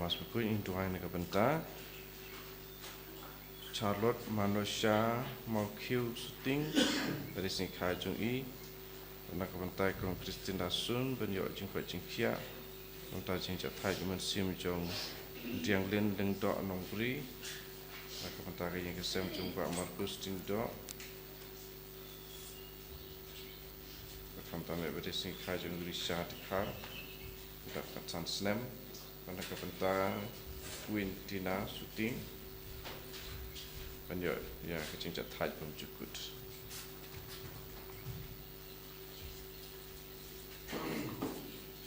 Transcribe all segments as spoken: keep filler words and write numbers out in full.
Mass Bakhuid, ngin duwai na ka bynta Charlotte Manosha Mawkhiu Suting, bad i sngi kha jong i, na ka bynta i kong Christine Dasun, ban ïoh jingkoit jingkhiah, na ka bynta jingjahthait jong u mynsiem jong Dianglin Lyngdoh Nongbri, na ka bynta ka ïing ka sem jong u Bah Marcus Lyngdoh, na ka bynta mei bad i sngi kha jong u Risha Dkhar, bad ka san snem, na ka bynta Queen Tina Suting, ban ïoh ïa ka jingjahthait bymjukut.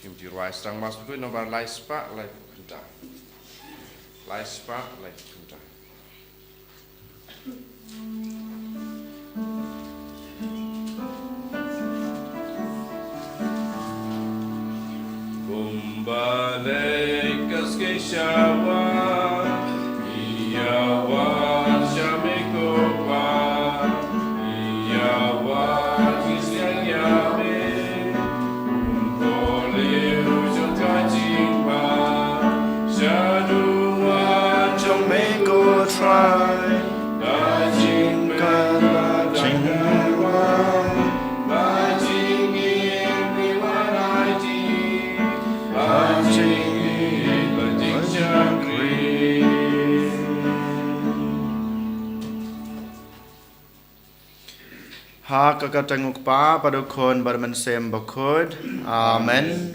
Ngin ïa rwai sdang Mass Bakhuid nombar lai spah laiphew khyndai. Lai spah laiphew khyndai. Kumba leit ka ski shawa, ïa wan sha me ko Pa, ïa wan ki siang ïa me. Kum ko liu jong ka jingma, shaduh wan jong me ko Trai. Ba jingkyrkhu, ba jingkyrkhu, ba jingim, ba jingim, ba jingshakri. Ha ka kyrteng u Kpa, bad u Khun, bad u Mynsiem Bakhuid. Amen.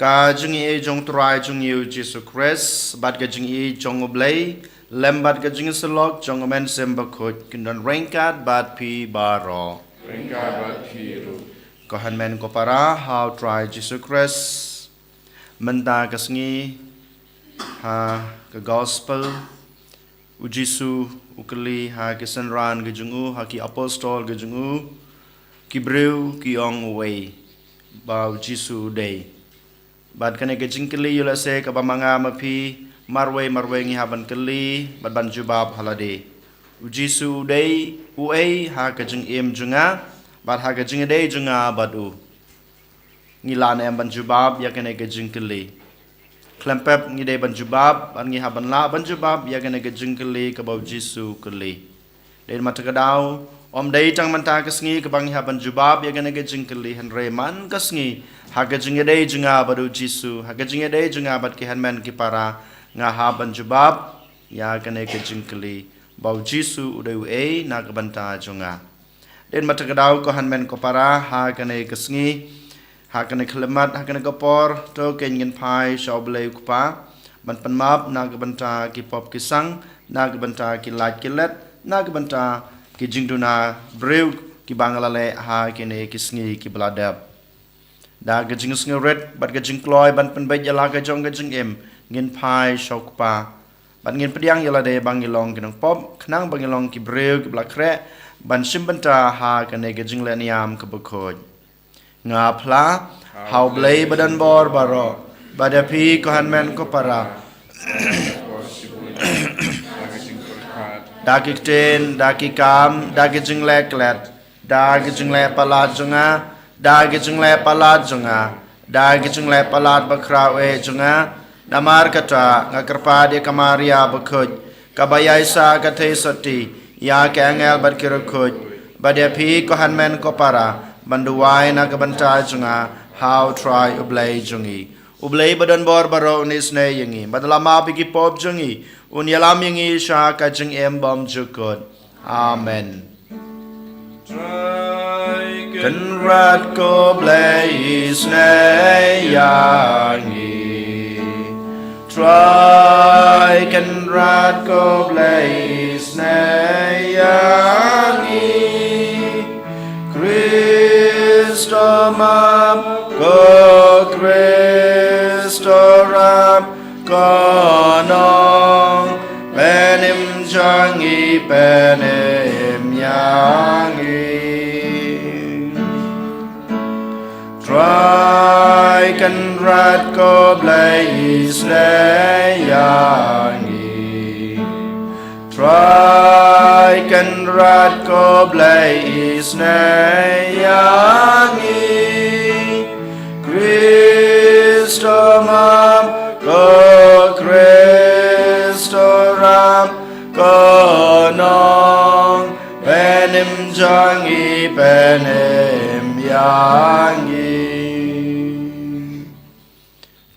Ka jingïeit jong u Trai jong ngi u Jisu Khrist, bad ka jingïeit jong u Blei, lem bad ka jingïasyllok jong u Mynsiem Bakhuid, kin don ryngkat bad phi baroh. Ryngkat bad phi ruh. Ko hynmen ko para ha u Trai Jisu Khrist. Mynta ka sngi, ha ka gospel, u Jisu u kylli ha ki synran ki jong u, ha ki apostol ki jong u, ki briew ki ong uei ba u Jisu u dei. Bad kane ka jingkylli ïoh lehse kaba ma nga ma phi, marwei marwei ngi hap ban kylli bad ban jubab ha lade. U Jisu u dei uei ha ka jingim jong nga, bad ha ka jingïadei jong nga bad u. Ngi lah ne em ban jubab ïa kane ka jingkylli? Khlem pep ngi dei ban jubab, bad ngi hap ban lah ban jubab ïa kane ka jingkylli kaba u Jisu u kylli. Dei na kata ka daw, ym dei tang mynta ka sngi kaba ngi hap ban jubab ïa kane ka jingkylli, hynrei man ka sngi, ha ka jingïadei jong nga bad u Jisu, ha ka jingïadei jong nga bad ki hynmen ki para, nga hap ban jubab ïa kane ka jingkylli, ba u Jisu u dei uei na ka bynta jong nga. Dei na kata ka daw ko hynmen ko para, ha kane ka sngi, ha kane ka khyllipmat, ha kane ka por, to kein ngin phai sha u Blei u Kpa, ban pynmap na ka bynta ki pop ki sang, na ka bynta ki lait ki let, na ka bynta ki jingduna briew kiba nga la leh ha kine ki sngi kiba la dep. Da ka jingsngewrit bad ka jingkloi ban pynbeit ïa la ka jong ka jingim, ngin phai sha u Kpa. Bad ngin pdiang ïa lade ba ngi long ki nongpop, khnang ba ngi long ki briew kiba la khreh ban shim bynta ha kane ka jingleh niam kaba khuid. Nga phla ha u Blei ba don bor baroh, bad ïa phi ko hynmen ko para. Da ki ktien, da ki kam, da ki jingleh klet, da ki jingleh palat jong nga, da ki jingleh palat jong nga, da ki jingleh palat bakhraw eh jong nga. Namar kata nga kyrpad ïa ka Maria bakhuid, kaba ïaisah ka theisotti, ïa ki angel bad ki riewkhuid, bad ïa phi ko hynmen ko para, ban duwai na ka bynta jong nga ha u Trai u Blei jong ngi. U Blei ba don bor baroh un isynei ïa ngi, bad la map ïa ki pop jong ngi, un ïalam ïa ngi sha ka jingim bymjukut. Amen. Trai Kynrad ko Blei isynei ïa ngi. Trai Kynrad ko Blei isynei ïa ngi. Khrist to map, ko Khrist to rap, ko nongpynim jong ngi pynim ïa ngi. Trai Kynrad ko Blei isynei ïa ngi. Trai Kynrad ko Blei isynei ïa ngi. Khrist to map, ko Khrist jong i pynim ïa ngi.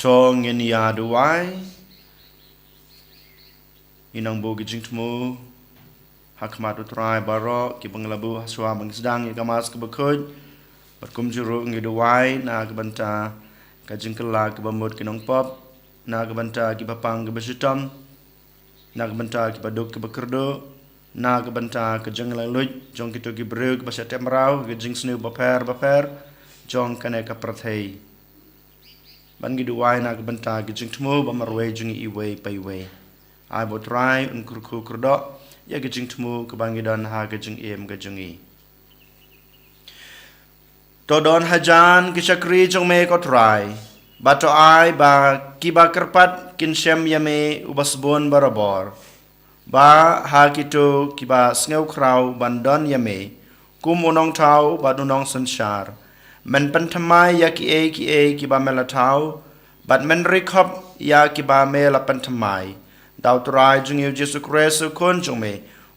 To ngin ïa duwai. Ngi nang buh ki jingthmu ha khmat u Trai baroh kiba ngi la buh ha shuwa ba ngi sdang ïa ka Mass kaba khuid. Bad kumjuh ruh ngi duwai na ka bynta ka jingkylla kaba mut ki nongpop, na ka bynta kiba pang kiba shitom, na ka bynta kiba duk kiba kyrduh, na ka bynta ka jinglaitluid jong kito ki briew kiba shah teh mraw ha ka jingsniew bapher bapher jong kane ka pyrthei. Bad ngi duwai na ka bynta ki jingthmu ba marwei jong ngi iwei pa iwei. Ai ba u Trai un kyrkhu kyrdoh ïa ki jingthmu kiba ngi don ha ka jingim ka jong ngi. To don hajan ki shakri jong me ko Trai, bad to ai ba kiba kyrpad kin shem ïa me uba sbun barabor. Ba ha kito kiba sngew khraw ban don ïa me kum u nongthaw bad u nongsynshar, men pynthymmai ïa kiei kiei kiba me la thaw, bad men ri khop ïa kiba me la pynthymmai. Da u Trai jong ngi u Jisu Khrist u Khun jong me,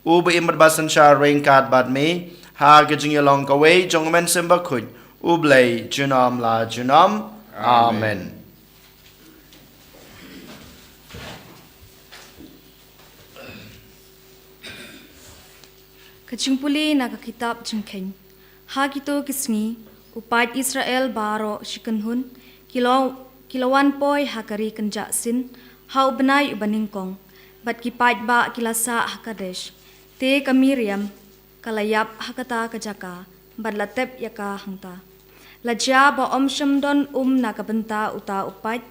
uba im bad ba synshar ryngkat bad me ha ka jingïalong kawei jong u Mynsiem Bakhuid, U Blei junom la junom. Amen. Amen. Ka jingpule na ka kitab Jingkheiñ. Ha kito ki sngi, u paid Israel baroh shi kynhun ki la, ki la wan poi ha ka ri kynjah Sin ha u bnai uba nyngkong, bad ki paidbah ki la sah ha Kadesh. Te ka Miriam ka la ïap ha kata ka jaka bad la tep ïa ka hangta. La jia ba ym shym don um na ka bynta uta u paid,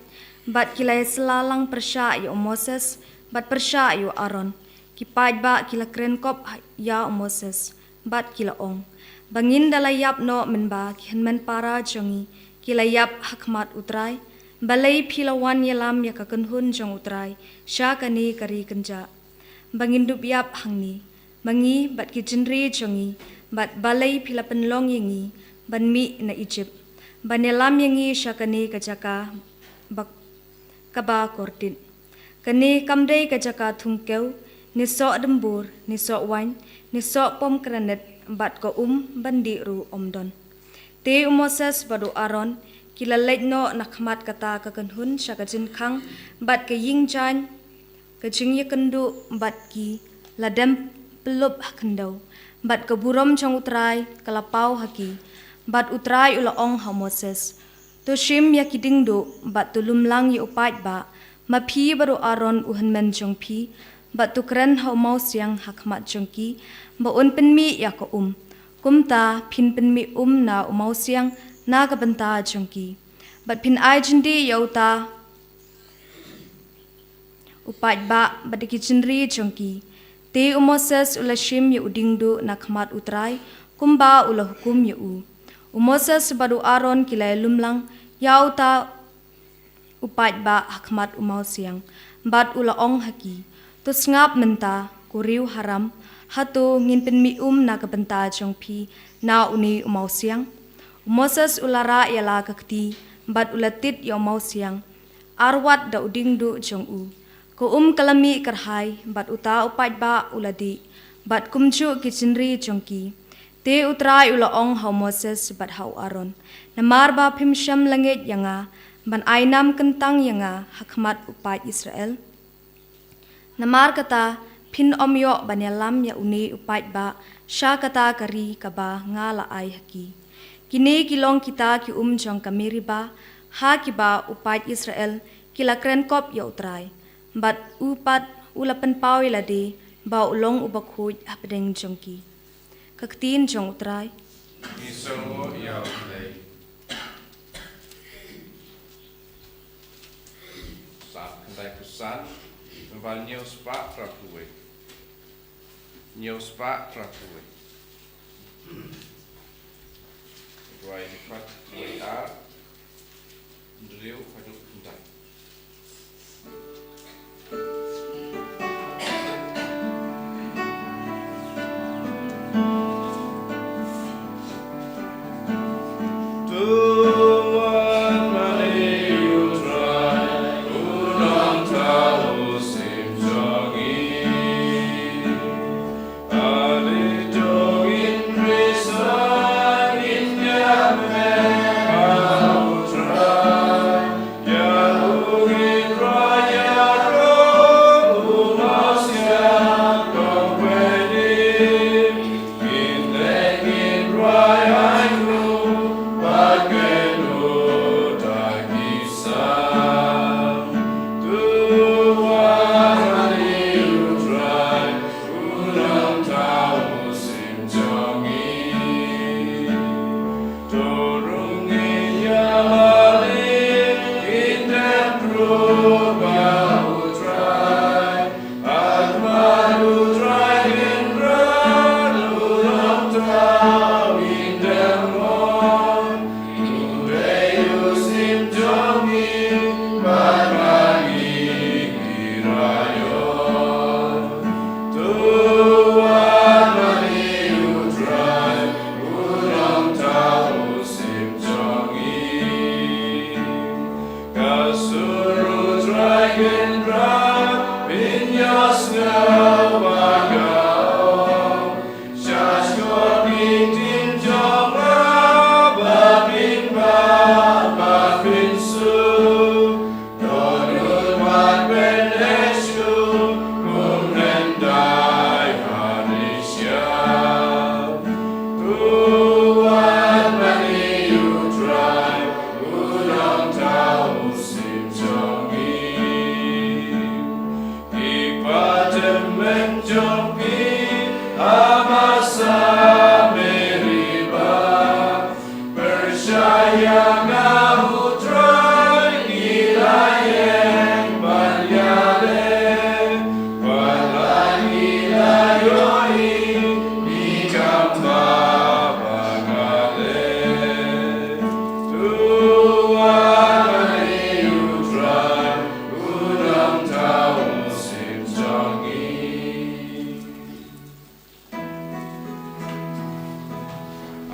bad ki la ïasylla lang pyrshah ïa u Moses bad pyrshah ïa u Aaron. Ki paidbah ki la kren kop ha, ïa u Moses bad ki la ong, ba ngin da la ïap noh mynba ki hynmen para jong ngi ki la ïap ha khmat u Trai. Balei phi la wan ïalam ïa ka kynhun jong u Trai sha kane ka ri kynjah, ba ngin dup ïap hangne, ma ngi bad ki jingri jong ngi? Bad balei phi la pynlong ïa ngi ban mih na Ijipt, ban ïalam ïa ngi sha kane ka jaka ba, kaba kordit? Kane kam dei ka jaka thungkew, ne soh dymbur, ne soh waiñ, ne soh pomegranate, bad ka um ban dih ruh ym don. Te u Moses bad u Aaron ki la leit noh na khmat kata ka kynhun sha ka jingkhang bad ka ïing jaiñ ka jingïakynduh, bad ki la dem pyllup ha khyndew. Bad ka burom jong u Trai ka la paw ha ki. Bad u Trai u la ong ha u Moses, to shim ïa ki diengduh bad to lum lang ïa u paidbah, ma phi bad u Aaron u hynmen jong phi, bad to kren ha u mawsiang ha khmat jong ki, ba un pynmih ïa ka um. Kumta phin pynmih um na u mawsiang na ka bynta jong ki, bad phin ai jingdih ïa uta u paidbah bad ïa ki jingri jong ki. Te u Moses u la shim ïa u diengduh na khmat u Trai, kumba u la hukum ïa u. U Moses bad u Aaron ki la ïalum lang ïa uta u paidbah ha khmat u mawsiang, bad u la ong ha ki, to sngap mynta, ko riew haram, hato ngin pynmih um na ka bynta jong phi na une u mawsiang? U Moses u la rah ïa la ka kti, bad u la tied ïa u mawsiang arwat da u diengduh jong u. Ka um ka la mih kyrhai, bad uta u paidbah u la dih, bad kumjuh ki jingri jong ki. Te u Trai u la ong ha u Moses bad ha u Aaron, namar ba phim shym la ngeit ïa nga, ban ai nam kyntang ïa nga ha khmat u paid Israel? Namar kata, phin ym ïoh ban ïalam ïa une u paidbah sha kata ka ri kaba nga la ai ha ki. Kine ki long kita ki um jong ka Meriba, ha kiba u paid Israel ki la kren kop ïa u Trai, bad u pat u la pynpaw ïa lade ba u long uba khuid hapdeng jong ki. Ka ktien jong u Trai. Ngi sngewnguh ïa u Blei. Psalm khyndai phew san, nambah hynñiew spah phra phew wei. Hynñiew spah phra phew wei. Duwai dkhot wei ar. Hynriew haduh khyndai.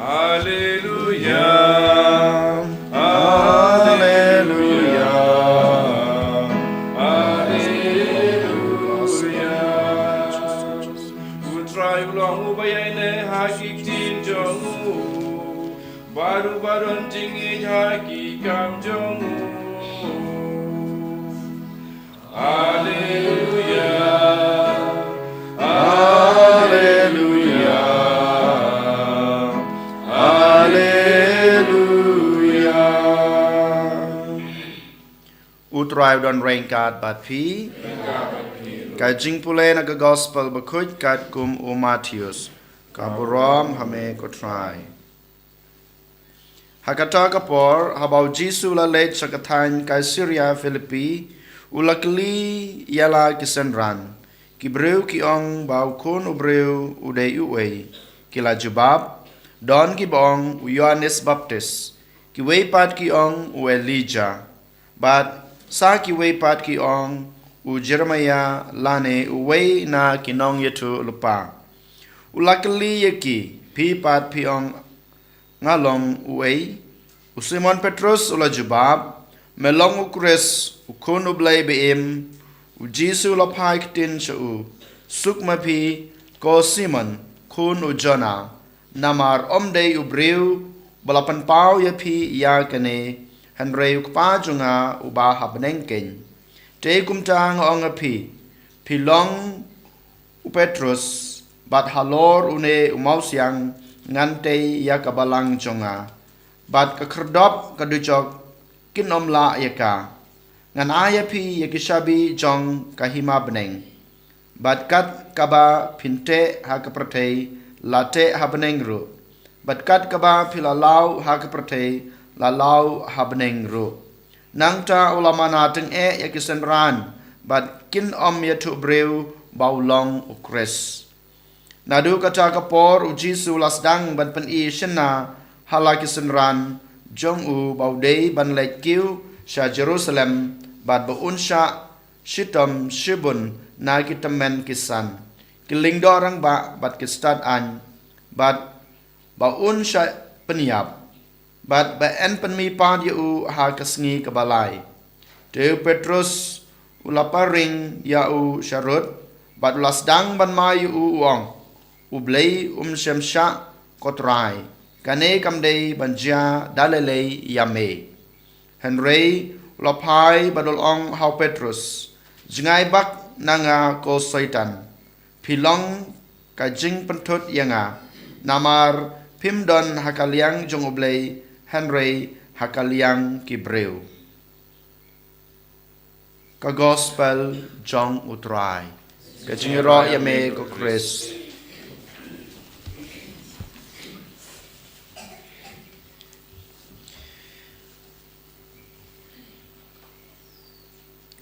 Alleluia, alleluia, alleluia. U Trai u long uba ïaineh ha ki ktien jong u, bad uba don jingngeit ha ki kam jong u. Alleluia, alleluia, alleluia. U Trai u don ryngkat bad phi. Ka jingpule na ka Gospel bakhuid katkum u Mathaios. Ka burom ha me ko Trai. Ha kata ka por, haba u Jisu u la leit sha ka thaiñ Kaisarea Philippi, u la kylli ïa la ki synran, "Ki briew ki ong ba u Khun u Briew u dei uei?" Ki la jubab, "Don kiba ong u Ïoannis Baptist, kiwei pat ki ong u Elijah, bad sa kiwei pat ki ong u Jeremaïah lane uwei na ki nongïathuhlypa." U la kylli ïa ki, "Phi pat phi ong nga long uei?" U Simon Petrus u la jubab, "Me long u Khrist, u Khun u Blei ba-im." U Jisu u la phai ktien sha u, "Suk ma phi, ko Simon, khun u Jonah, namar ym dei u briew ba la pynpaw ïa phi ïa kane, hynrei u Kpa jong nga uba ha bneng keiñ. Te kumta nga ong ïa phi, phi long u Petrus, bad halor une u mawsiang ngan tei ïa ka balang jong nga, bad ka khyrdop ka dujok kin ym lah ïa ka. Ngan ai ïa phi ïa ki shabi jong ka hima bneng. Bad kat kaba phin teh ha ka pyrthei, la teh ha bneng ruh. Bad kat kaba phi la law ha ka pyrthei, la law ha bneng ruh." Nangta u la mana tyngeh ïa ki synran, bad kin ym ïathuh briew ba u long u Khrist. Naduh kata ka por u Jisu u la sdang ban pyni shynna ha la ki synran jong u ba u dei ban leit kiew sha Jerusalem, bad ba un shah shitom shibun na ki tymmen ki san, ki lyngdoh rangbah bad ki stad aiñ, bad ba un shah pynïap, bad ba yn pynmihpat ïa u ha ka sngi kaba lai. Te u Petrus u la pyrshang ïa u sharud, bad u la sdang ban mai ïa u, u ong, "U Blei um shym shah, ko Trai. Kane kam dei ban jia da lei lei ïa me." Hynrei u la phai bad u la ong ha u Petrus, "Jngai bak na nga ko Soitan. Phi long ka jingpynthut ïa nga, namar phim don ha ka liang jong U Blei, hynrei ha ka liang ki briew." Ka Gospel jong U Trai. Ka jingïaroh ïa me ko Khrist.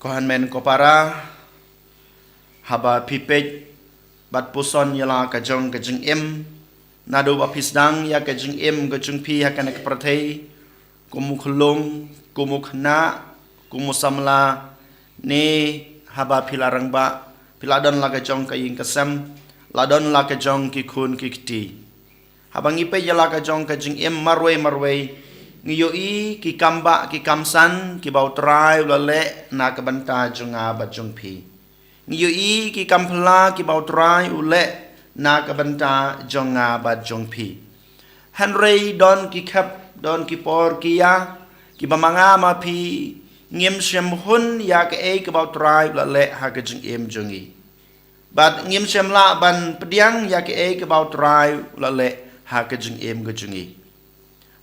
Ko hynmen ko para, haba phi peit bad puson ïa la ka jong ka jingim, Naduh ba phi sdang ïa ka jingim ka jong phi ha kane ka pyrthei, kum u khyllung, kum u khynnah, kum u samla, ne haba phi la rangbah, phi la don la ka jong ka ïing ka sem, la don la ka jong ki khun ki kti. Haba ngi peit ïa la ka jong ka jingim marwei marwei, ngi ïohi ki kam bah ki kam san kiba U Trai u la leh na ka bynta jong nga bad jong phi. Ngi ïohi ki kam phylla kiba U Trai u leh na ka bynta jong nga bad jong phi. Hynrei don ki khep, don ki por ki ïa, kiba ma nga ma phi ngim shym hun ïa kaei kaba U Trai u la leh ha ka jingim jong ngi. Bad ngim shym lah ban pdiang ïa kaei kaba U Trai u la leh ha ka jingim ka jong ngi.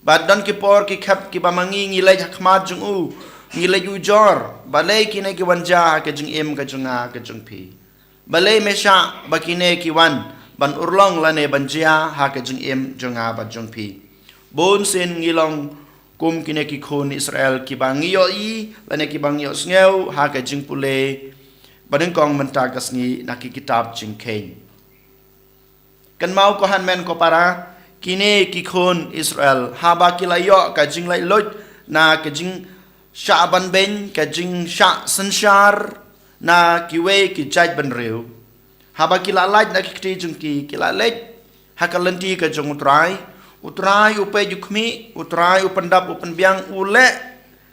Bad don ki por ki khep kiba ma ngi ngi leit ha khmat jong u, ngi leit ujor, balei kine ki wan jia ha ka jingim ka jong nga ka jong phi. Balei me shah ba kine ki wan ban urlong lane ban jia ha ka jingim jong nga bad jong phi. Bun sien ngi long kum kine ki khun Israel kiba ngi ïohi lane kiba ngi ïohsngew ha ka jingpule ba nyngkong mynta ka sngi na ki kitab jingkheiñ. Kynmaw ko hynmen ko para, kine ki khun Israel, haba ki la ïoh ka jinglaitluid na ka jingshah banbeiñ, ka jingshah synshar na kiwei ki jaitbynriew. Haba ki la lait na ki kti jong ki, ki la leit ha ka lynti ka jong U Trai. U Trai u peit u khmih, U Trai u pyndap u pynbiang, u leh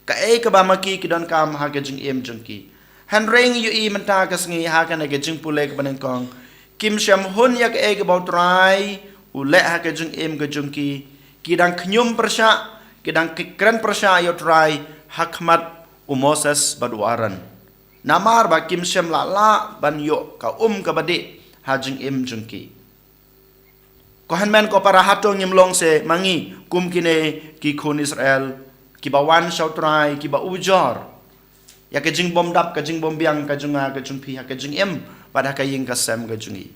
kaei kaba ma ki ki donkam ha ka jingim jong ki. Hynrei ngi ïohi mynta ka sngi ha kane ka jingpule kaba nyngkong, kim shym hun ïa kaei kaba U Trai u leh ha ka jingim ka jong ki. Ki dang khñium pyrshah, ki dang kren pyrshah ïa U Trai ha khmat u Moses bad u Aaron. Namar ba kim shym lah lah ban ïoh ka um kaba dih ha jingim jong ki. Ko hynmen ko para, hato ngim long se ma ngi kum kine ki khun Israel kiba wan sha U Trai, kiba ujor ïa ka jingbymdap ka jingbymbiang ka jong nga ka jong phi ha ka jingim bad ha ka ïing ka sem ka jong ngi.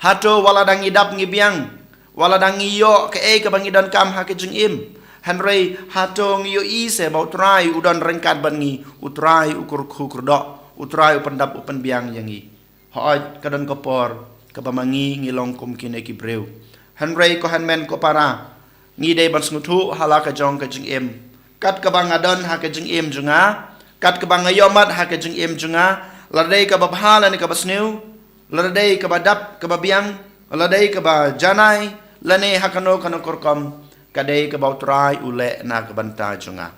Hato wat la da ngi dap ngi biang, wat la da ngi ïoh kaei kaba ngi donkam ha ka jingim, hynrei hato ngi ïohi se ba U Trai u don ryngkat bad ngi, U Trai u kyrkhu kyrdoh, U Trai u pyndap u pynbiang ïa ngi. Hooid, ka don ka por kaba ma ngi ngi long kum kine ki briew. Hynrei ko hynmen ko para, ngi dei ban sngewthuh ha la ka jong ka jingim. Kat kaba nga don ha ka jingim jong nga, kat kaba nga ïohmat ha ka jingim jong nga, lada dei kaba bha lane kaba sniew, lada dei kaba dap kaba biang, lada dei kaba janai, lane ha kano kano ka rukom, ka dei kaba U Trai u leh na ka bynta jong nga.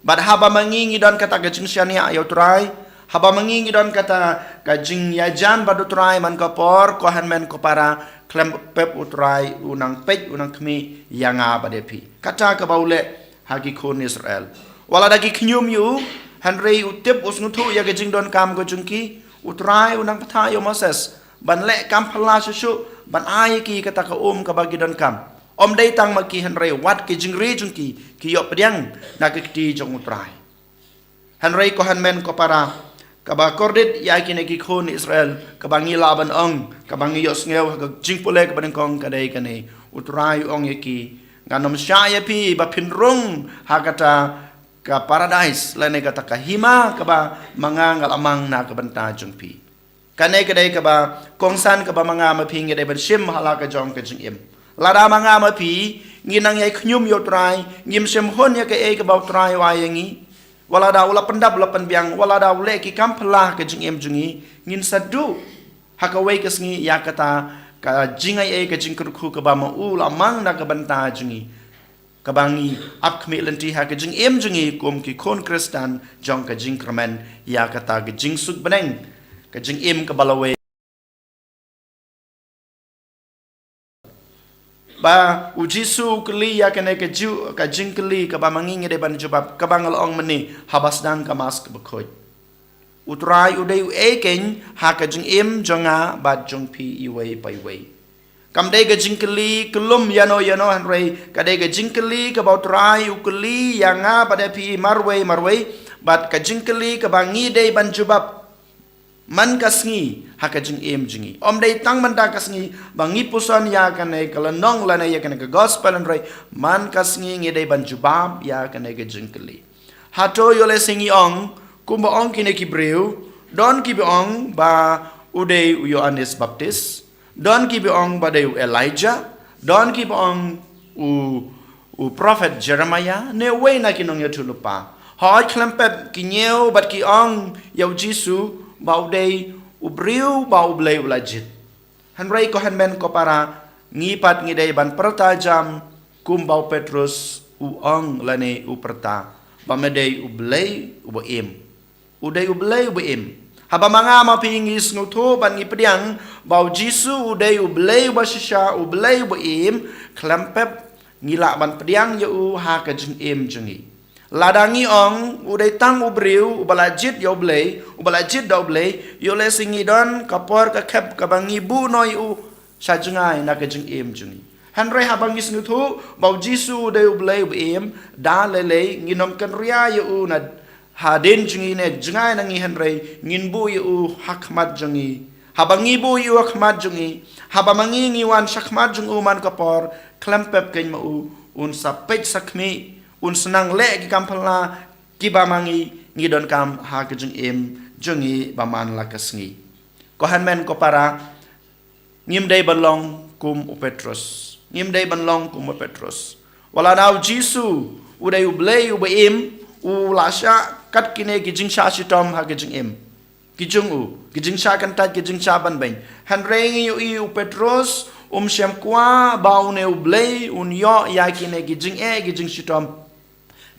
Bad haba ma ngi ngi don kata ka jingshaniah ïa U Trai, haba ma ngi ngi don kata ka jingïajan bad U Trai man ka por, ko hynmen ko para, khlem pep U Trai u nang peit u nang khmih ïa nga bad ïa phi. Kata kaba u leh ha ki khun Israel. Wat la da ki khñium ïa u, hynrei u tip u sngewthuh ïa ka jingdonkam ka jong ki, U Trai u nang pathah ïa u Moses ban leh kam phylla shuh shuh ban ai ïa ki kata ka um kaba ki donkam. Ym dei tang ma ki hynrei wat ki jingri jong ki ki ïoh pdiang na ki kti jong U Trai. Hynrei ko hynmen ko para, kaba kordit ïa kine ki khun Israel, kaba ngi lah ban ong, kaba ngi ïohsngew ha ka jingpule kaba nyngkong ka dei kane, U Trai u ong ïa ki, ngan ym shah ïa phi ba phin rung ha kata ka paradise lane kata ka hima kaba ma nga nga la mang na ka bynta jong phi. Kane ka dei kaba kongsan kaba ma nga ma phi ngi dei ban shim ha la ka jong ka jingim. Lada ma nga ma phi ngi nang ïai khñium ïa U Trai, ngim shym hun ïa kaei kaba U Trai u ai ïa ngi, wat la da u la pyndap u la pynbiang, wat la da u leh ki kam phylla ha ka jingim jong ngi, ngin sa duh ha kawei ka sngi ïa kata ka jingaiei ka jingkyrkhu kaba ma u la mang na ka bynta jong ngi. Kaba ngi ap khmih lynti ha ka jingim jong ngi kum ki khun Khristan jong ka jingkyrmen ïa kata ka jingsuk bneng, ka jingim kaba lawei. Ba u Jisu u kylli ïa kane ka ju-, ka jingkylli kaba ma ngi ngi dei ban jubab, kaba nga la ong mynne, haba sdang ka Mass kaba khuid. U Trai u dei uei keiñ ha ka jingim jong nga bad jong phi iwei pa iwei. Kam dei ka jingkylli kyllum ïano ïano hynrei ka dei ka jingkylli kaba U Trai u kylli ïa nga bad ïa phi marwei marwei, bad ka jingkylli kaba ngi dei ban jubab man ka sngi ha ka jingim jong ngi. Ym dei tang mynta ka sngi ba ngi puson ïa kane ka lynnong lane ïa kane ka gospel hynrei man ka sngi ngi dei ban jubab ïa kane ka jingkylli. Hato ïoh lehse ngi ong kumba ong kine ki briew, don kiba ong ba u dei u Ïoannis Baptis, don kiba ong ba dei u Elijah, Don kiba ong u, u prophet Jeremiah ne uwei na ki nongïathuhlypa. Hooid khlem pep ki ñiew bad ki ong ïa u Jisu ba u dei u briew ba u Blei u la jied. Hynrei ko hynmen ko para, ngi pat ngi dei ban pyrta jam kumba u Petrus u ong lane u pyrta ba me dei u Blei uba im. U dei u Blei uba im. Haba ma nga ma phi ngi sngewthuh bad ngi pdiang ba u Jisu u dei u Blei uba shisha, u Blei uba im, khlem pep ngi lah ban pdiang ïa u ha ka jingim jong ngi. Lada ngi ong u dei tang u briew uba la jied ïa u Blei, uba la jied da u Blei, ïoh lehse ngi don ka por ka khep kaba ngi buh noh ïa u sha jngai na ka jingim jong ngi. Hynrei haba ngi sngewthuh ba u Jisu u dei u Blei uba im, da lei lei ngin ym kynriah ïa u na hadien jong ngi ne jngai na ngi, hynrei ngin buh ïa u ha khmat jong ngi. Haba ngi buh ïa u ha khmat jong ngi, haba ma ngi ngi wan sha khmat jong u man ka por, khlem pep keiñ ma u, un sa peit sa khmih, un sa nang leh ki kam phylla kiba ma ngi ngi donkam ha ka jingim jong ngi ba man la ka sngi. Ko hynmen ko para, ngim dei ban long kum u Petrus. Ngim dei ban long kum u Petrus. Wat lada u Jisu u dei u Blei uba im, u la shah kat kine ki jingshah shitom ha ka jingim. Ki jong u, ki jingshah kyntait, ki jingshah ban beiñ. Hynrei ngi ïohi u Petrus um shym kwah ba une u Blei un ïoh ïa kine ki jingeh, ki jingshitom.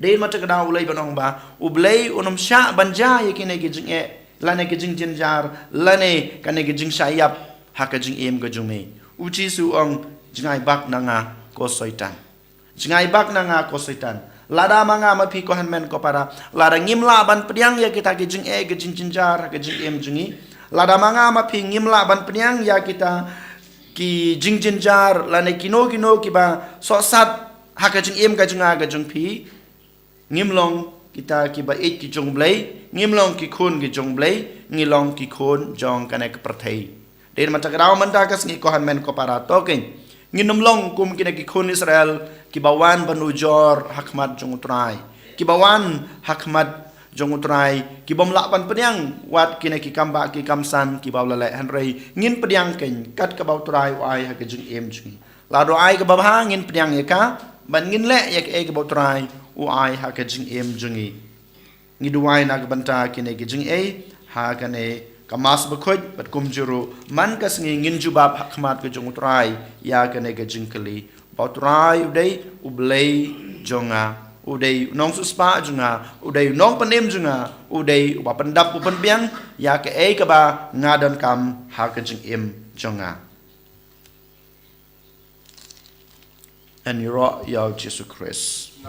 Dei ma te ka daw u lei ban ong ba u Blei un ym shah ban jia ïa kine ki jingeh lane ki jingjynjar lane kane ki jingshah ïap ha ka jingim ka jong me. U Jisu u ong, jngai bak na nga ko Soitan. Jngai bak na nga ko Soitan. Lada ma nga ma phi ko hynmen ko para, lada ngim lah ban pdiang ïa kita ki jingeh ki jingjynjar ha ka jingim jong ngi, lada ma nga ma phi ngim lah ban pdiang ïa kita ki jingjynjar lane kino kino kiba sohsat ha ka jingim ka jong nga ka jong phi, ngim long kita kiba ïeit ki jong u Blei, ngim long ki khun ki jong u Blei, ngi long ki khun jong kane ka pyrthei. Dei ma te ka daw mynta ka sngi ko hynmen ko para, to keiñ ngin ym long kum kine ki khun Israel kiba wan ban ujor ha khmat jong u Trai, kiba wan ha khmat jong u Trai, kibym lah ban pdiang wat kine ki kam bah ki kam san kiba u la leh, hynrei ngin pdiang keiñ kat kaba u Trai u ai ha ka jingim jong ngi. Lada u ai kaba bha ngin pdiang ïa ka bad ngin leh ïa kaei kaba u Trai u ai ha ka jingim jong ngi. Ngi duwai na ka bynta kine ki jingeh ha kane ka Mass bakhuid bad kumjuh ruh man ka sngi ngin jubab ha khmat ka jong u Trai ïa kane ka jingkylli ba u Trai u dei u Blei jong nga, u dei u nongsiewspah jong nga, u dei u nongpynim jong nga, u dei uba pyndap u pynbiang ïa kaei kaba nga donkam ha ka jingim jong nga. Yn ïaroh ïa u Jisu Khrist.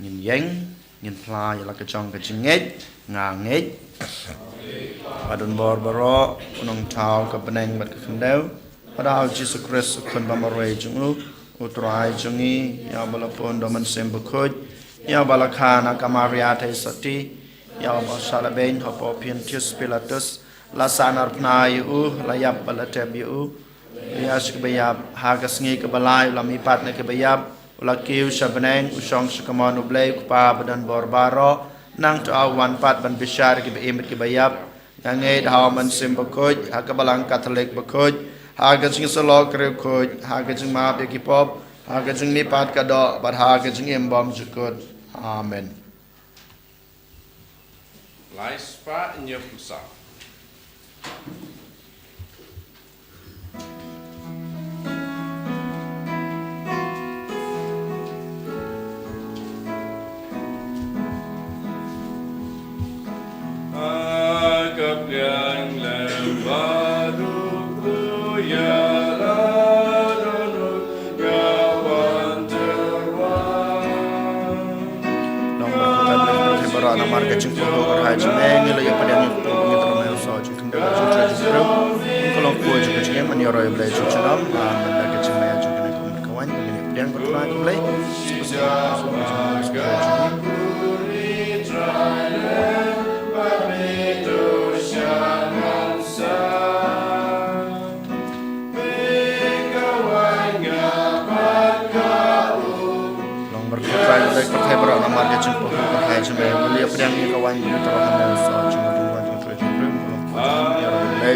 Ngin ïeng, ngin phla ïa la ka jong ka jingngeit, nga ngeit. Ba don bor baroh, u nongthaw ka bneng bad ka khyndew. Ba da u Jisu Khrist u khun ba marwei jong u, u Trai jong ngi, ïa ba la pun da u Mynsiem Bakhuid, ïa ba la kha na ka Maria Theisotti, ïa ba shah la beiñ hapoh Pontius Pilatus, la sahnarphna ïa u, la ïap bad la tep ïa u. Ïa sha kaba ïap, ha ka sngi kaba lai u la mihpat na kiba ïap, u la kiew sha bneng, u shong sha kamon u Blei u Kpa ba don bor baroh, nangta u wan pat ban bishar ïa kiba im bad kiba ïap. Nga ngeit ha u Mynsiem Bakhuid, ha ka Balang Katholik bakhuid, ha ka jingïasyllok riewkhuid, ha ka jingmap ïa ki pop, ha ka jingmihpat ka doh bad ha ka jingim bymjukut. Amen. Lai spah hynñiewphew saw. Ha ka pliang lem baroh ku ïa la don ruh nga wan tyrwa. Nongbar kata ka pyrthei baroh namar ka jingpynlong kyrhai jong me, ngi la ïa pdiang ïa ka pynlong kyrhai jong me, u Soh jingkyndoh jong ka jingpynlong, ka long kyrhai jong ka jingim, ngi ïaroh ïa u Blei jong ka jingim, ah, mynta ka jingmai jong kane ka ummat ka wan, ngi ïa pdiang kyrhai jong u Blei. Long barkut Trai, u Blei pyrthei baroh namar ka jingpynlong kyrhai jong me, ngi la ïa pdiang ïa ka waiñ pynlong kyrhai jong me, u Soh jong u Blei, jong u Trai jong u Blei, jong u Blei.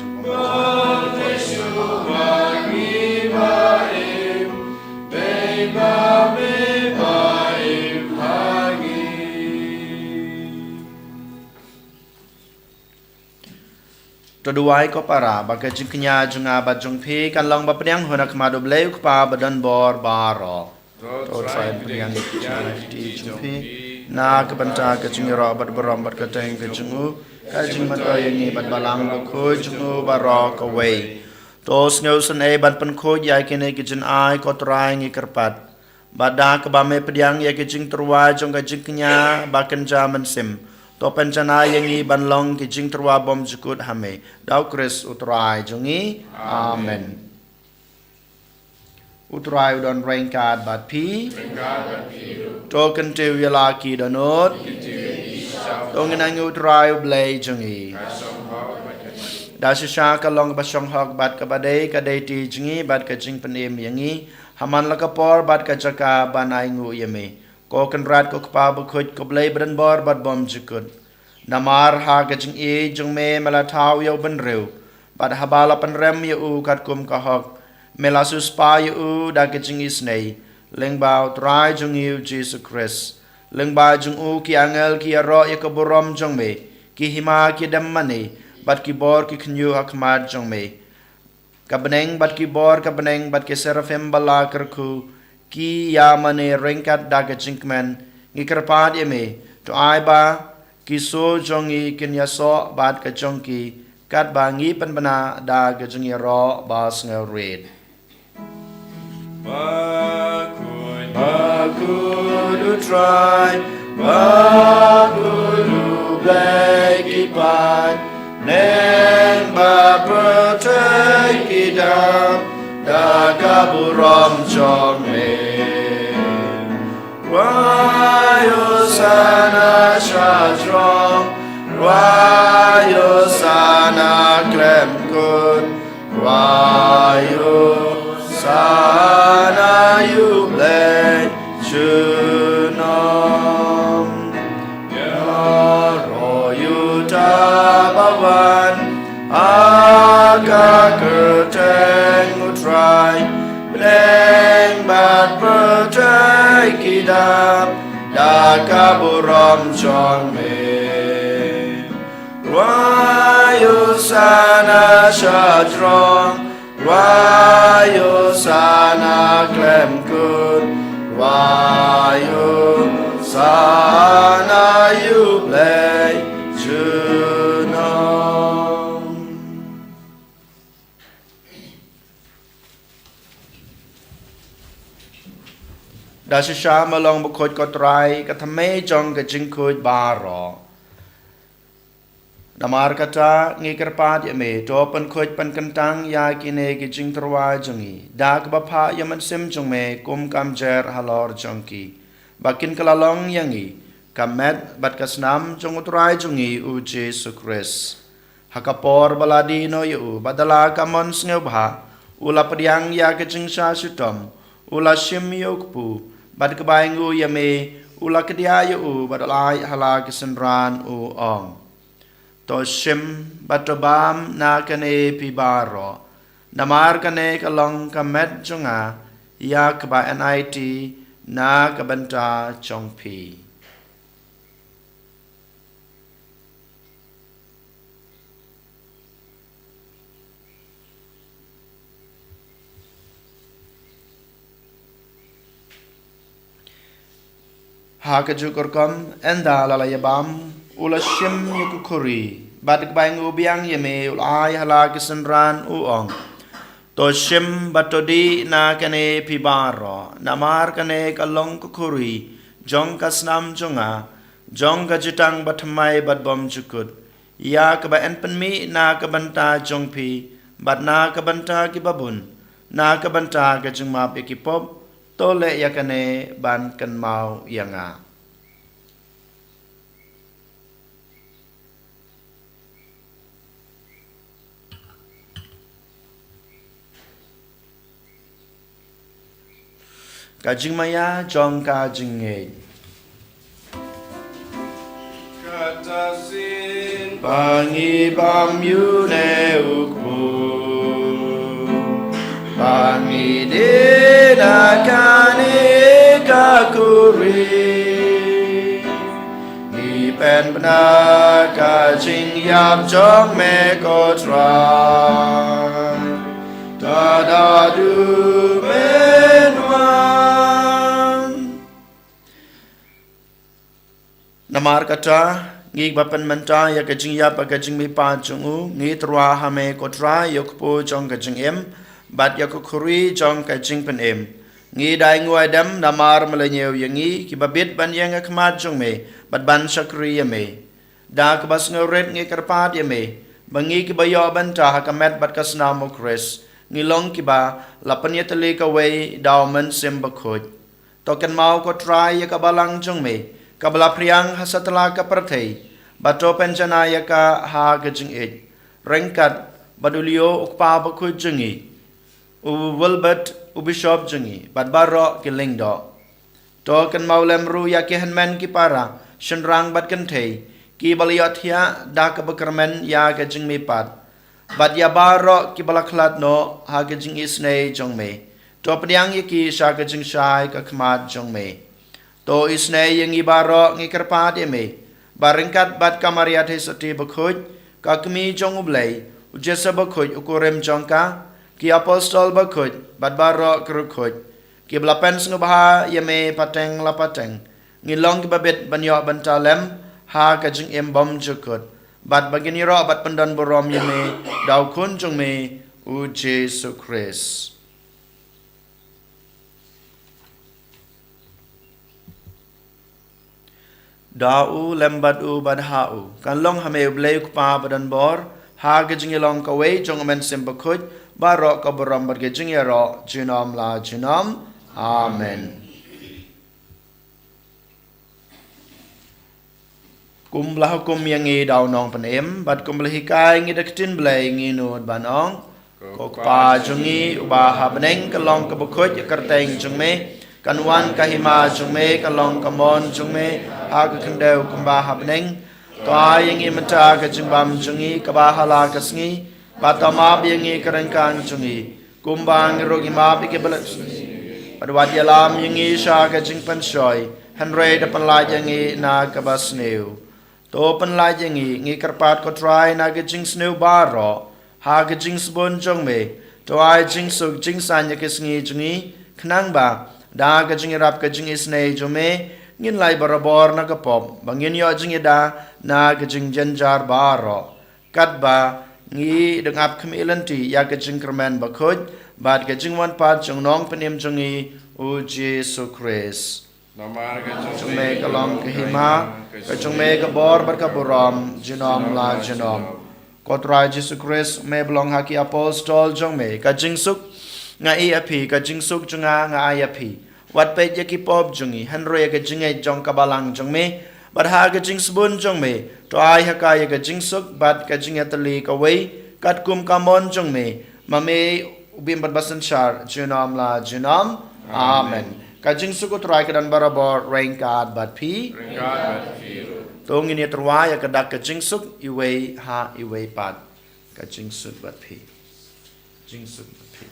jong ka Ba me shu ba ngi ba im, bad ba me ba im ha ngi. To duwai ko para, ba ka jingkñia jong nga bad jong phi kan long ba pdiang hun ha khmat U Blei U Kpa ba donbor baroh. To Trai pdiang ïa ki jingkti jong phi na ka bynta ka jingïaroh bad burom bad kyrteng ka jong u, ka jingmyntoi ïa ngi bad Balang Bakhuid jong u baroh kawei. To sngewsynei ban pynkhuid ïa kine ki jingai ko Trai ngi kyrpad. Bad da kaba me pdiang ïa ki jingtyrwa jong ka jingkñia ba kynja mynsiem, to pynjanai ïa ngi ban long ki jingtyrwa bymjukut ha me. Da U Khrist U Trai jong ngi. Amen. U Trai u don ryngkat bad phi. To kyntiew ïa la ki dohnud. To ngin nang ïa U Trai U Blei jong ngi. Da shisha ka long kaba shong hok bad kaba dei ka dei ti jong ngi bad ka jingpynim ïa ngi ha man la ka por bad ka jaka ban ainguh ïa me, ko Kynrad ko Kpa Bakhuid, ko Blei ba donbor bad bymjukut. Namar ha ka jingïeit jong me me la thaw ïa u bynriew, bad haba la pynrem ïa u katkum ka hok, me la siewspah ïa u da ka jingisynei, lyngba U Trai jong ngi U Jisu Khrist. Lyngba jong u ki angel ki ïaroh ïa ka burom jong me, ki hima ki dem mane, bad ki bor ki khynñiuh ha khmat jong me. Ka bneng bad ki bor ka bneng bad ki seraphim ba la kyrkhu, ki ïa mane ryngkat da ka jingkmen, ngi kyrpad ïa me, to ai ba ki sur jong ngi kin ïasoh bad ka jong ki, katba ngi pynbna da ka jingïaroh ba sngewrit. Bakhuid, bakhuid U Trai, bakhuid U Blei ki paid, bneng bad pyrthei ki dap da ka burom jong me. Rwai hosana sha jrong, rwai hosana khlem kut, rwai hosana ïa U Blei junom. Ïaroh ïa uta ba wan ha ka kyrteng U Trai, bneng bad pyrthei ki dap da ka burom jong me. Rwai hosana sha jrong, rwai hosana khlem kut, rwai hosana ïa U Blei junom. Da shisha me long bakhuid ko Trai, ka thymmei jong ka jingkhuid baroh. Namar kata ngi kyrpad ïa me, to pynkhuid pynkyntang ïa kine ki jingtyrwa jong ngi da kaba phah ïa u Mynsiem jong me kum ka mjer halor jong ki, ba kin kylla long ïa ngi ka met bad ka snam jong U Trai jong ngi U Jisu Khrist. Ha ka por ba la die noh ïa u, bad da la ka mon sngewbha u la pdiang ïa ka jingshah shitom, u la shim ïa u kpu, bad kaba ainguh ïa me u la kdiah ïa u bad u la ai ha la ki synran, u ong: To shim bad to bam na kane phi baroh, namar kane ka long ka met jong nga, ïa kaba yn aiti na ka bynta jong phi. Ha kajuh ka rukom, ynda la la ïabam, u la shim ïa ka khuri, bad kaba ainguh biang ïa me u la ai ha la ki synran, u ong: To shim bad to dih na kane phi baroh, namar kane ka long ka khuri jong ka snam jong nga, jong ka jutang bathymmai bad bymjukut, ïa kaba yn pynmih na ka bynta jong phi bad na ka bynta kiba bun, na ka bynta ka jingmap ïa ki pop. To leh ïa kane ban kynmaw ïa nga. Ka jingmaïa jong ka jingngeit. Kata sien ba ngi bam ïa une u kpu, ba ngi die na kane ka khuri, ngi pynbna ka jingïap jong me ko Trai. Tada du men wan. Namar kata, ngi ba pynmynta ïa ka jingïap bad ka jingmihpat jong u, ngi tyrwa ha me ko Trai ïa u kpu jong ka jingim bad ïa ka khuri jong ka jingpynim. Ngi da ainguh aidem namar me la ñiew ïa ngi kiba bit ban ïeng ha khmat jong me bad ban shakri ïa me. Da kaba sngewrit ngi kyrpad ïa me ba ngi kiba ïoh bynta ha ka met bad ka snam u Khrist ngi long kiba la pynïatylli kawei da u Mynsiem Bakhuid. To kynmaw ko Trai ïa ka balang jong me kaba la phriang ha satlak ka pyrthei, bad to pynjanai ïa ka ha ka jingïeit, ryngkat bad u Leo u kpa bakhuid jong ngi, u Wilbert u bishop jong ngi bad baroh ki lyngdoh. To kynmaw lem ruh ïa ki hynmen ki para, shynrang bad kynthei kiba la ïohthiah da kaba kyrmen ïa ka jingmihpat, bad ïa baroh kiba la khlad noh ha ka jingisynei jong me. To pdiang ïa ki sha ka jingshai ka khmat jong me. To isynei ïa ngi baroh ngi kyrpad ïa me ba ryngkat bad ka Maria Theisotti bakhuid, ka kmie jong u Blei, u Joseph bakhuid u kurim jong ka, ki apostol bakhuid bad baroh ki riewkhuid kiba la pynsngewbha ïa me pateng la pateng, ngin long kiba bit ban ïoh bynta lem ha ka jingim bymjukut, bad ba ngin ïaroh bad pyndonburom ïa me da u Khun jong me u Jisu Khrist. Da u lem bad u bad ha u, kan long ha me u Blei u Kpa badonbor, ha ka jingïalong kawei jong u Mynsiem Bakhuid, baroh ka burom bad ka jingïaroh junom la junom. Amen. Kumba la hukum ïa ngi da u Nongpynim bad kumba la hikai ngi da ka ktien Blei, ngi nud ban ong: Ko Kpa jong ngi uba ha bneng, ka long kaba khuid ka kyrteng jong me, kan wan ka hima jong me, ka long ka mon jong me ha ka khyndew kumba ha bneng. To ai ïa ngi mynta ka jingbam jong ngi kaba ha la ka sngi, bad to map ïa ngi ka ryngkang jong ngi, kumba ngi ruh ngi map ïa kiba leh, bad wat ïalam ïa ngi sha ka jingpynshoi, hynrei da pynlait ïa ngi na kaba sniew. To pynlait ïa ngi, ngi kyrpad ko Trai, na ka jingsniew baroh, ha ka jingsbun jong me. To ai jingsuk jingsaiñ ïa ka sngi jong ngi, khnang ba da ka jingïarap ka jingisynei jong me, ngin lait barabor na ka pop, ba ngin ïoh jingïada na ka jingjynjar baroh, katba ngi dang ap khmih lynti ïa ka jingkyrmen bakhuid bad ka jingwan pat jong u Nongpynim jong ngi u Jisu Khrist. Namar ka jong me ka long ka hima, ka jong me ka bor bad ka burom junom la junom. Ko Trai Jisu Khrist, me ba la ong ha ki apostol jong me: Ka jingsuk nga ai ïa phi, ka jingsuk jong nga nga ai ïa phi. Wat peit ïa ki pop jong ngi, hynrei ïa ka jingngeit jong ka balang jong me, bad ha ka jingsbun jong me, to ai ha ka ïa ka jingsuk bad ka jingïatylli kawei, katkum ka mon jong me, ma me u bym bad basynshar junom la junom. Amen. Amen. Ka jingsuk u Trai ka don barabor ryngkat bad phi. Ryngkat bad phi ruh. To ngin ïa tyrwa ïa ka dak ka jingsuk iwei ha iwei pat. Ka jingsuk bad phi. Jingsuk bad phi.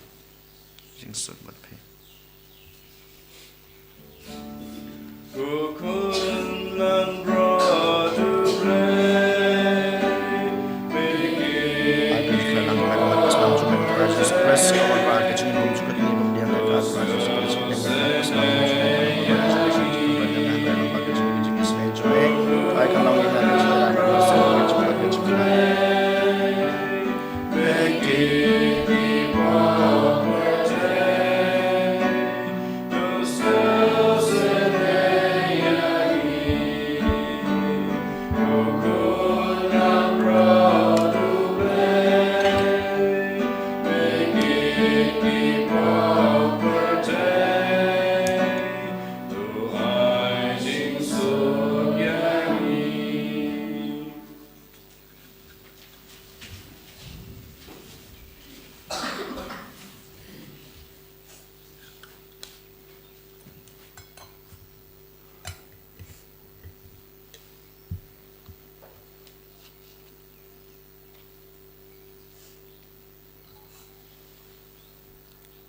Jingsuk bad phi. Ko Khun Langbrot u Blei, me ki. Ai ka jingkhlaiñ lang bad ka slam jong me, Trai Jisu Khrist, ka wanrah ka jingim jong ka, ngi bym diang ka, Trai Jisu Khrist, ka jingim jong ka, ka slam jong me, ka wanrah ka jingim jong ka, ka jingim jong ka, ka jingim jong ka, ka jingim jong ka, ka jingim jong ka.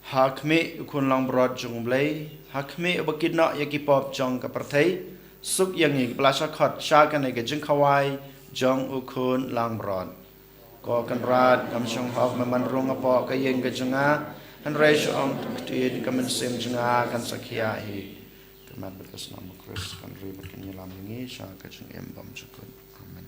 Ha khmih u Khun langbrot jong U Blei, ha khmih uba kit noh ïa ki pop jong ka pyrthei, suk ïa ngi kiba la shah khot sha kane ka jingkhawai jong u Khun langbrot. Ko Kynrad, kam shong hok me man rung hapoh ka ïing ka jong nga, hynrei shu ong tang ktien, ka mynsiem jong nga kan sa khia hi. Ka met bad ka snam u Khrist kan ri bad kan ïalam ïa ngi sha ka jingim bymjukut. Amen.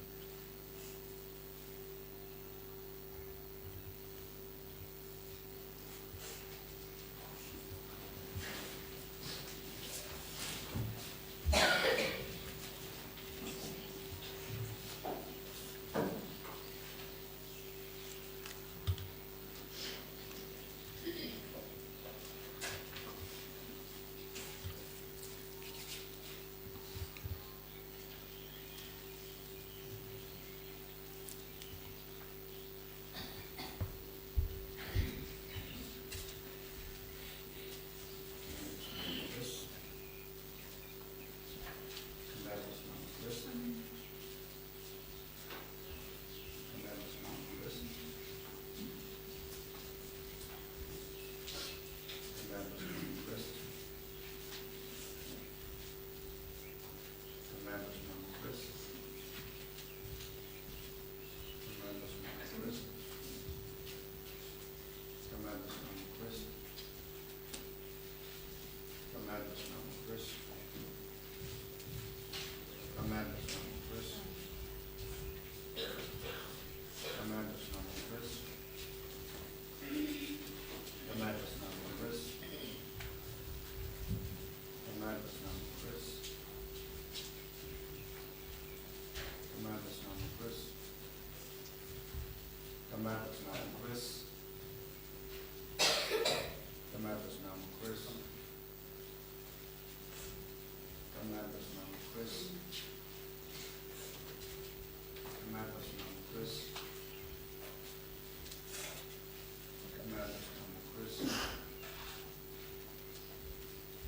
Ka met bad ka snam u Khrist. Ka met bad ka snam u Khrist. Ka met bad ka snam u Khrist. Ka met bad ka snam u Khrist. Ka met bad ka snam u Khrist.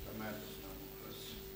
Ka met bad ka snam u Khrist.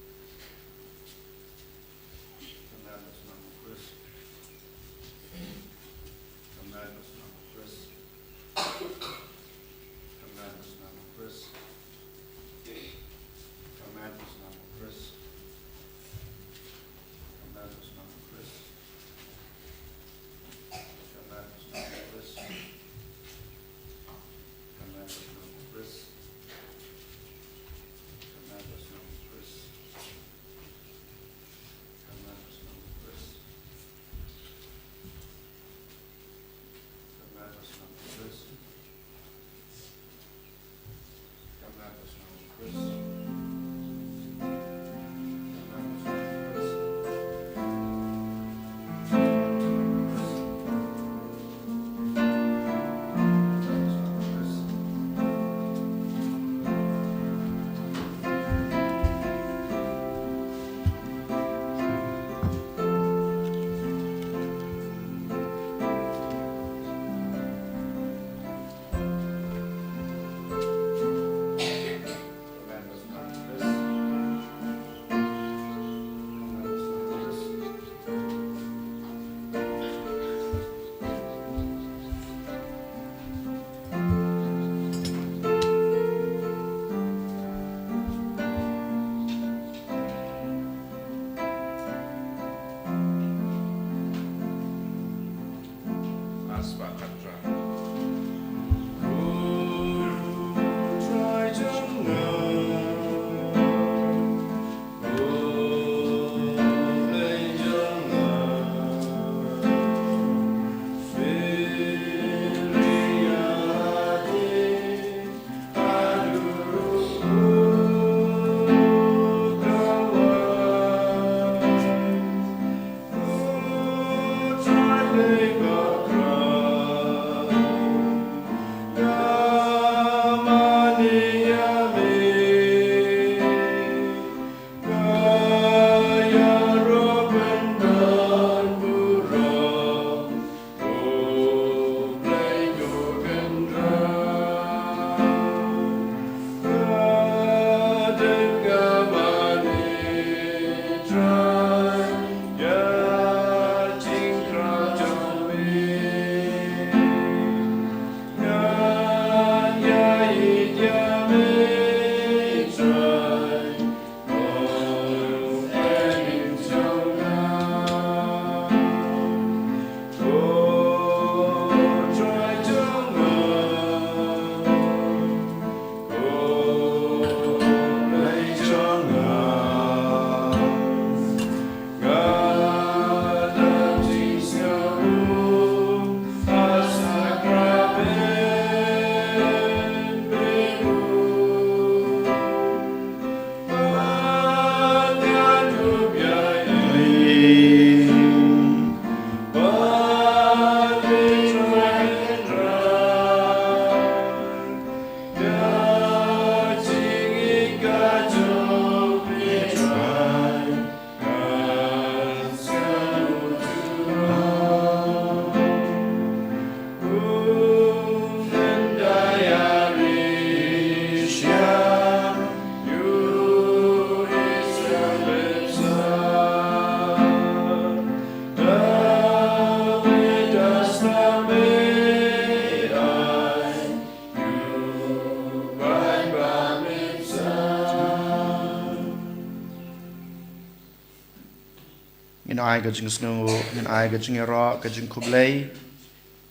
Ngin ai ka jingsngewnguh, ngin ai ka jingïaroh, ka jingkhublei.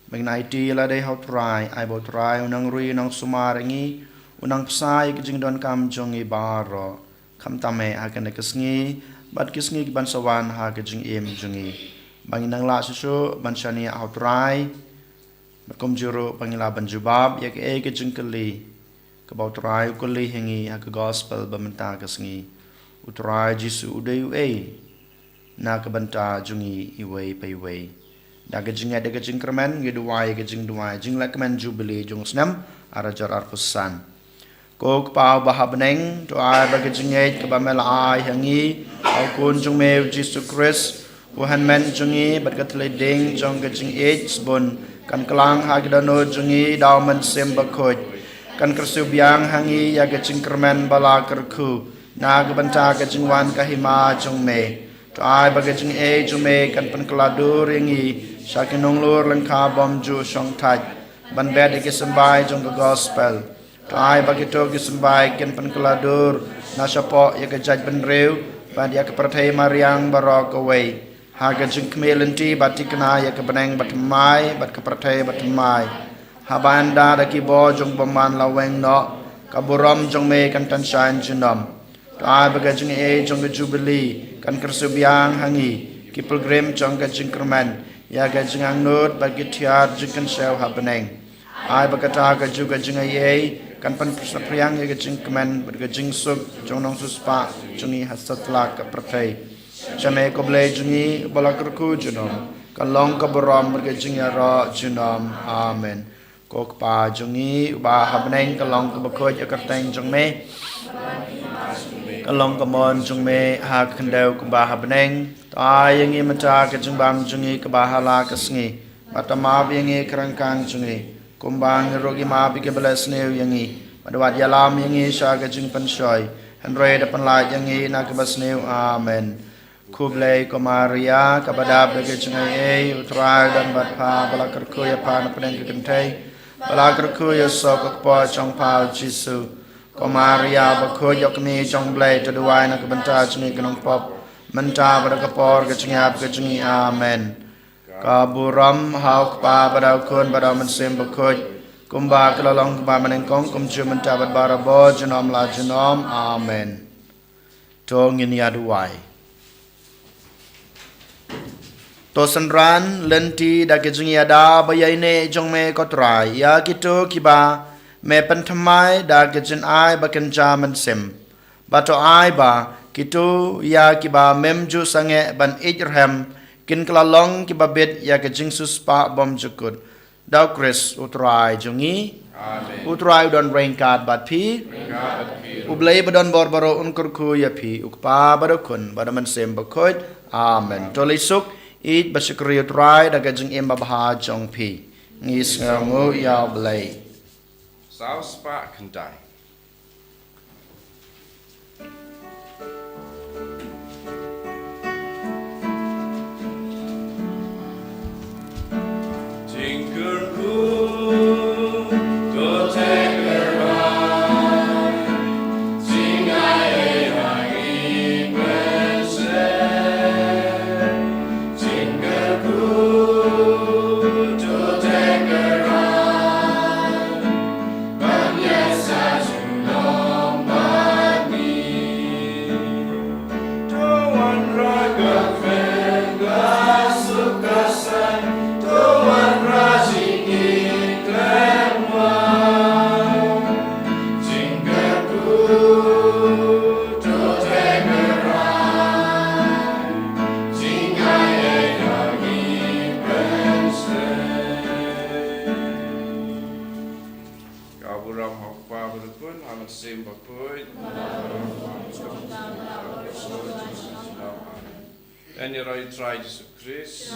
Ba ngin aiti ïa lade ha U Trai, ai ba U Trai un nang ri, un nang sumar ïa ngi, un nang bsa ïa ka jingdonkam jong ngi baroh. Khamtam eh ha kane ka sngi, bad ki sngi ki ban sa wan ha ka jingim jong ngi. Ba ngin nang lah shuh shuh ban shaniah ha U Trai. Bad kumjuh ruh ba ngin lah ban jubab ïa kaei ka jingkylli kaba U Trai u kylli ha ngi ha ka gospel ba mynta ka sngi. U Trai Jisu u dei uei na ka bynta jong ngi iwei pa iwei? Da ka jingngeit da ka jingkyrmen ngi duwai ïa ka jingduwai jinglehkmen Jubili jong u snem ar hajar arphew san. Ko Kpa uba ha bneng, to ai ba ka jingngeit kaba me la ai ha ngi ha U Khun jong me U Jisu Khrist, U Hynmen jong ngi, bad ka thylliej ding jong ka jingïeit sbun, kan kyllon ha ki dohnud jong ngi da U Mynsiem Bakhuid. Kan kyrsiew biang ha ngi ïa ka jingkyrmen ba la kyrkhu na ka bynta ka jingwan ka hima jong me. To ai ba ka jingaiei jong me kan pynkylla dur ïa ngi sha ki nonglor lyngkha bymjuh shongthait, ban bet ïa ki symbai jong ka gospel. To ai ba kito ki symbai kin pynkylla dur na shapoh ïa ka jaitbynriew bad ïa ka pyrthei mariang baroh kawei, ha ka jingkhmih lynti ba thikna ïa ka bneng bathymmai bad ka pyrthei bathymmai. Haba ynda da ki bor jong u bymman la weng noh, ka burom jong me kan tan shaiñ junom. To ai ba ka jingaiei jong ka Jubili kan kyrsiew biang ha ngi, ki pilgrim jong ka jingkyrmen, ïa ka jingangnud bad ki thiar jingkynshew ha bneng. Ai ba kata kajuh ka jingaiei kan pynsaphriang ïa ka jingkmen bad ka jingsuk jong u nongsiewspah jong ngi ha satlak ka pyrthei. Sha me ko Blei jong ngi uba la kyrkhu junom, kan long ka burom bad ka jingïaroh junom. Amen. Ko Kpa jong ngi uba ha bneng, kan long kaba khuid ïa ka kyrteng jong me. Kan long ka mon jong me ha ka khyndew kumba ha bneng. To ai ïa ngi mynta ka jingbam jong ngi kaba ha la ka sngi. Bad to map ïa ngi ki ryngkang jong ngi, kumba ngi ruh ngi map ïa kiba leh sniew ïa ngi. Bad wat ïalam ïa ngi sha ka jingpynshoi, hynrei da pynlait ïa ngi na kaba sniew. Amen. Khublei ko Maria, kaba dap da ka jingaiei, U Trai u don bad pha, ba la kyrkhu ïa pha na pdeng ki kynthei, ba la kyrkhu ïa u soh ka kpoh jong pha U Jisu. Ko Maria bakhuid, ïoh kmie jong U Blei, to duwai na ka bynta jong ngi ki nongpop, mynta bad ha ka por ka jingïap ka jong ngi. Amen. Ka burom ha U Kpa bad ha U Khun bad ha U Mynsiem Bakhuid, kumba ka la long kaba mynnyngkong, kumjuh mynta bad barabor, junom la junom. Amen. To ngin ïa duwai. To synran lynti da ka jingïada ba ïaineh jong me ko Trai, ïa kito kiba me pynthymmai da ka jingai ba kynja mynsiem. Bad to ai ba kito ïa kiba mem ju sangeh ban ïeit rhem, kin kylla long kiba bit ïa ka jingsiewspah bymjukut. Da U Khrist U Trai jong ngi. Amen. U Trai u don ryngkat bad phi. Ryngkat bad phi. U Blei ba don bor baroh un kyrkhu ïa phi, U Kpa bad U Khun bad U Mynsiem Bakhuid. Amen. To leit suk, ïeit bad shakri U Trai da ka jingim babha jong phi. Ngi sngewnguh ïa U Blei. Saw spah khyndai. Ka burom ha U Kpa bad U Khun, ha U Mynsiem Bakhuid. Amen. Yn ïaroh ïa U Trai Jisu Khrist.